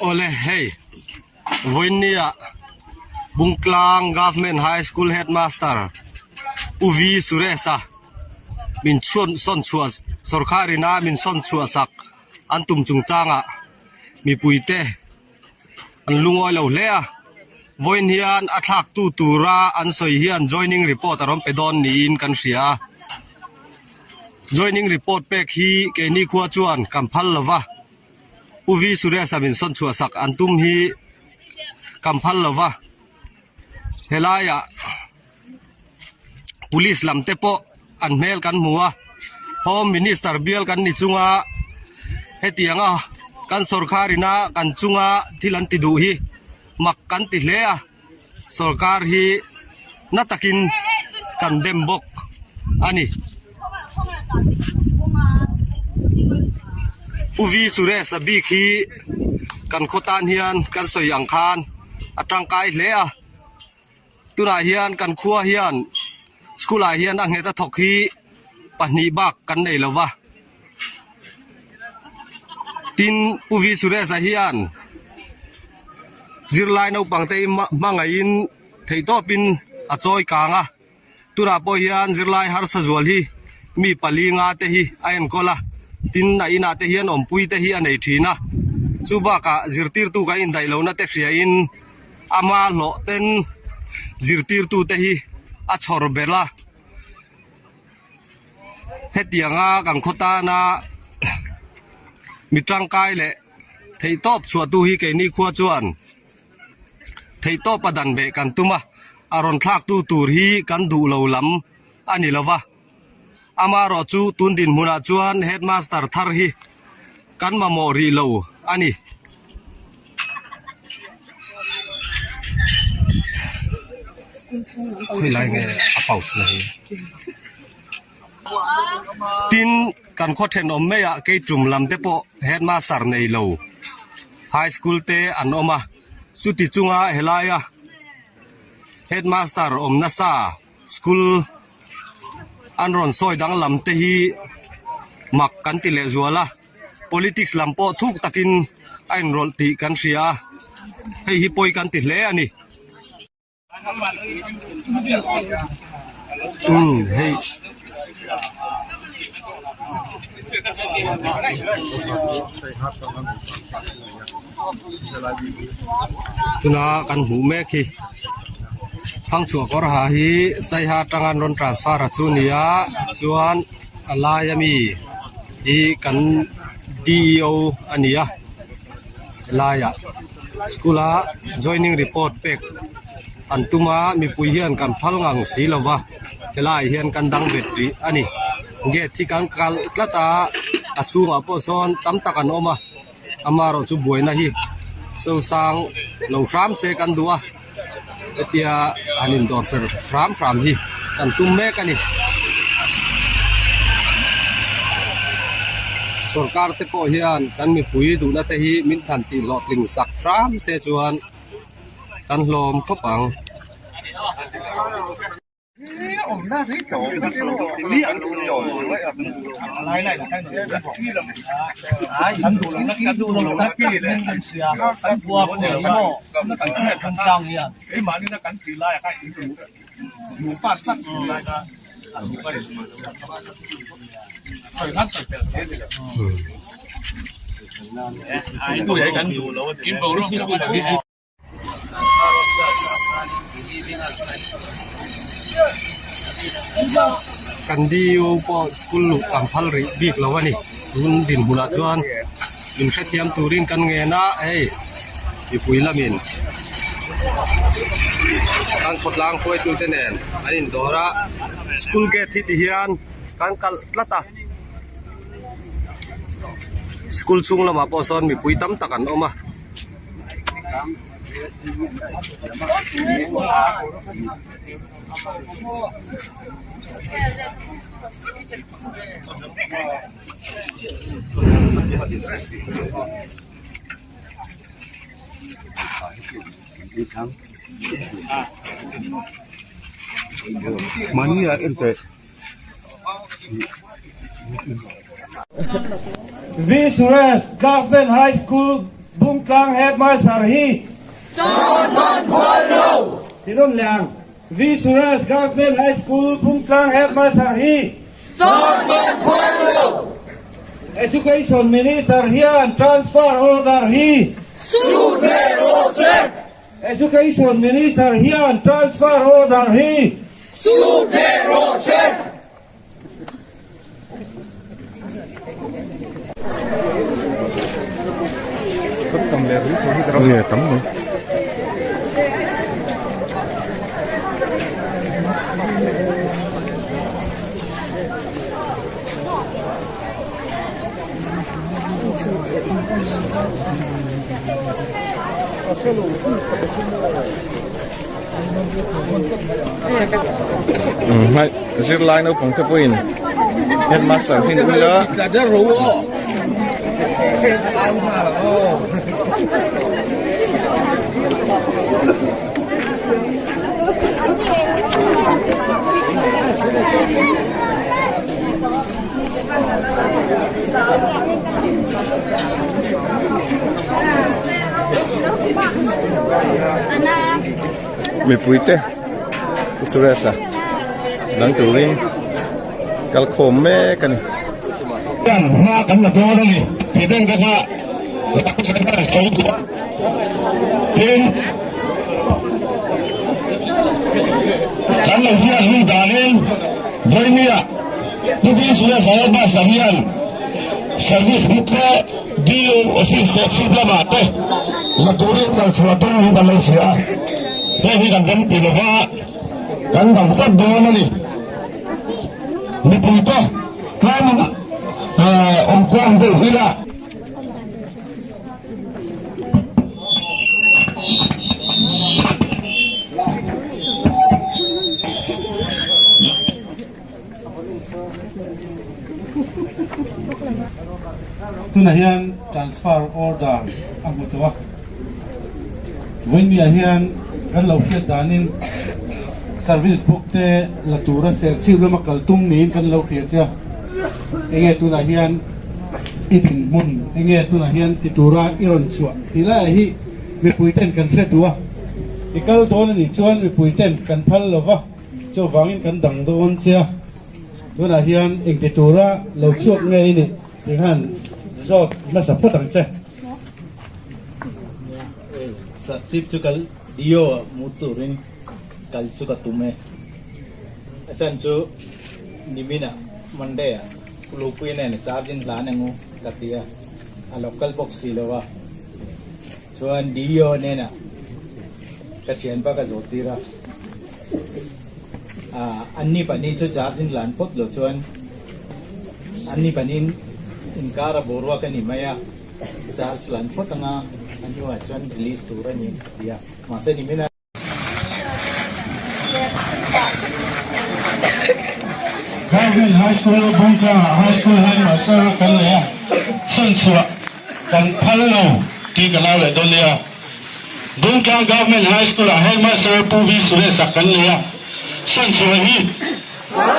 Awle hei vawinia Bungtlang Government High School Headmaster U V Suresh-a min chhuan sawn chhuah sawrkar ina min sawn chhuah sak an tum chungchangah mipuite an lungawi lo hle a vawiin hian a thlak tu tura an sawi hian joining report a rawn pe dawn niin kan hria a joining report pek hi keini khua chuan kan phal lo va Pu V Suresh-a min sawn chhuah sak an tum hi kan phal lo va helaiah police lam te pawh an hmel kan hmu a home minister bial kan ni chunga hetiang a kan sawrkar ina kan chunga thil an ti duh hi mak kan ti hle a sawrkar hi na takin kan dem bawk a ni. Pu V Suresh a bik hi kan khaw tan hian kan sawi ang khan a tangkai hle a. Tunah hian kan khua hian school ah hian a nghet a thawk hi pahnih bak kan nei lo va. Tin Pu V Suresh-a hian zirlai naupang te hmangaihin theihtawpin a chawi kang a. Tunah pawh hian zirlai harsa zual hi mi pali nga te hi a enkawl a, tin a inah te hian awmpui te hi a nei thin a, chu bakah zirtirtu kan indaih lohna te hriain ama hlawh ten zirtirtu te hi a chhawr ber a, hetianga kan khaw tana mi tangkai leh theihtawp chhuahtu hi keini khua chuan. Theihtawp a dan beh kan tum a, a rawn thlaktu tur hi kan duh lo lam a ni lo va. Amaherawh chu tun dinhmunah chuan headmaster thar hi kan mamawh rih lo a ni. Khawilai nge a pause na hi? Tin, kan khaw thenawm maiah keitum lam te pawh headmaster nei lo high school te an awm a, chuti chunga helaia headmaster awm nasa school an rawn sawi danglam te hi mak kan ti leh zual a, politics lam pawh thuk takin a inrawlh tih kan hria a, hei hi pawi kan ti hle a ni. Umm hei tuna kan hmuh mek hi thangchhuah kawr ha hi saiha atanga an rawn transfer a chu nia chuan a laia mi hi kan D E O a ni a helaiah. School a joining report pek an tum a mipui hian kan phal ngang si lo va helaiah hian kan dang bet rih a ni gate hi kan kalh tlat a a chhungah pawh sawn tam tak an awm a amaherawh chu buaina hi sosang lo hram se kan duh a hetia han indawr fer hram hram hi kan tum mek a ni. Sorkar te pawh hian kan mipui duhna te hi min than tih hlawhtling sak hram se chuan kan hlawm khawp ang. Kan DEO pawh school luh kan phal rih bik lo a ni tun dinhmunah chuan min hrethiam turin kan ngen a hei mipui lamin kan khawtlang hruaitute nen an indawr a school gate hi ti hian kan kalh tlat a school chhung lamah pawh sawn mipui tam tak an awm a. V Suresh Government High School. Bungtlang Headmaster hi Chawn hman phual lo! Ti nawn leh ang. V Suresh Government High School Bungtlang Headmaster hi Chawn hman phual lo! Education Minister hian transfer order hi Sut leh rawh che! Education Minister hian transfer order hi Sut leh rawh che! Zirlai naupang te pawhin headmaster hi an ui a. Mipui te Suresh a dang turin kal khawm mek a ni. Hian hma kan la dawn a ni tih reng te kha a sawi duh a, tin kan lo hian hnu danin Vawimia Pu V Suresh a bus lam hian service book te DO office Serchhip lamah te la turin kal chhuah tum hi kan lo hria a, heng hi kan rem ti lova kan dang tlat dawn a ni. Mipui te tlaiin awm khawm deuh ila. Tunah hian transfer order a hmu tawh a, vawinia hian kan lo hriat danin service book te la tura serchhip lama kal tum niin kan lo hria che a, enge tunah hian i dinhmun enge tunah hian ti tura i rawn chhuah tih laiah hi mipui ten kan hre duh a, i kal dawn a nih chuan mipui ten kan phal lova. Chuvangin kan dang dawn che a, tunah hian engti tura lo chhuak nge i nih tih khan zawt hmasa phawt ang che. Serchhip chu kal Dio ah mu turin kal chu ka tum e. A chan chu nimin ah Monday ah Lupui nen charge in hlan angu ka ti a, a lo kal bawk si lo a. Chuan Dio hnenah ka thianpa ka zawh tir a, anni pahnih chu charge in lan phawt lo chuan anni pahnih inkar a boruak a ni mai a, charge lan phawt anga a hnuah chuan release tur a ni ka ti a, mahse nimin a. Government High School Bungtlangah High School Headmaster kan nei a, chhanchhuah kan phal lo tih ka lau leh dawn nia. Bungtlang Government High School-ah Headmaster Pu V Suresh-a kan nei a, chhanchhuah hi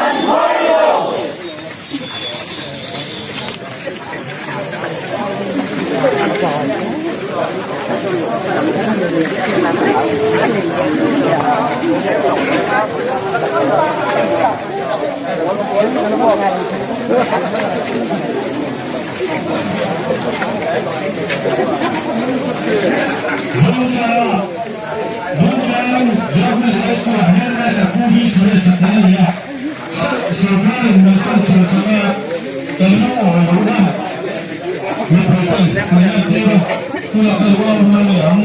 kan phal lo. Sorkarin kan sawi chhuah chang a, kan lo awi loh na mipui ten kan entir a, tunah kan lo awi hman leh ang.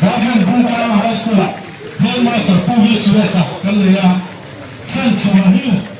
Government Bungtlang High School ah Headmaster Pu V Suresh-a kan nei a, sawi chhuah hi.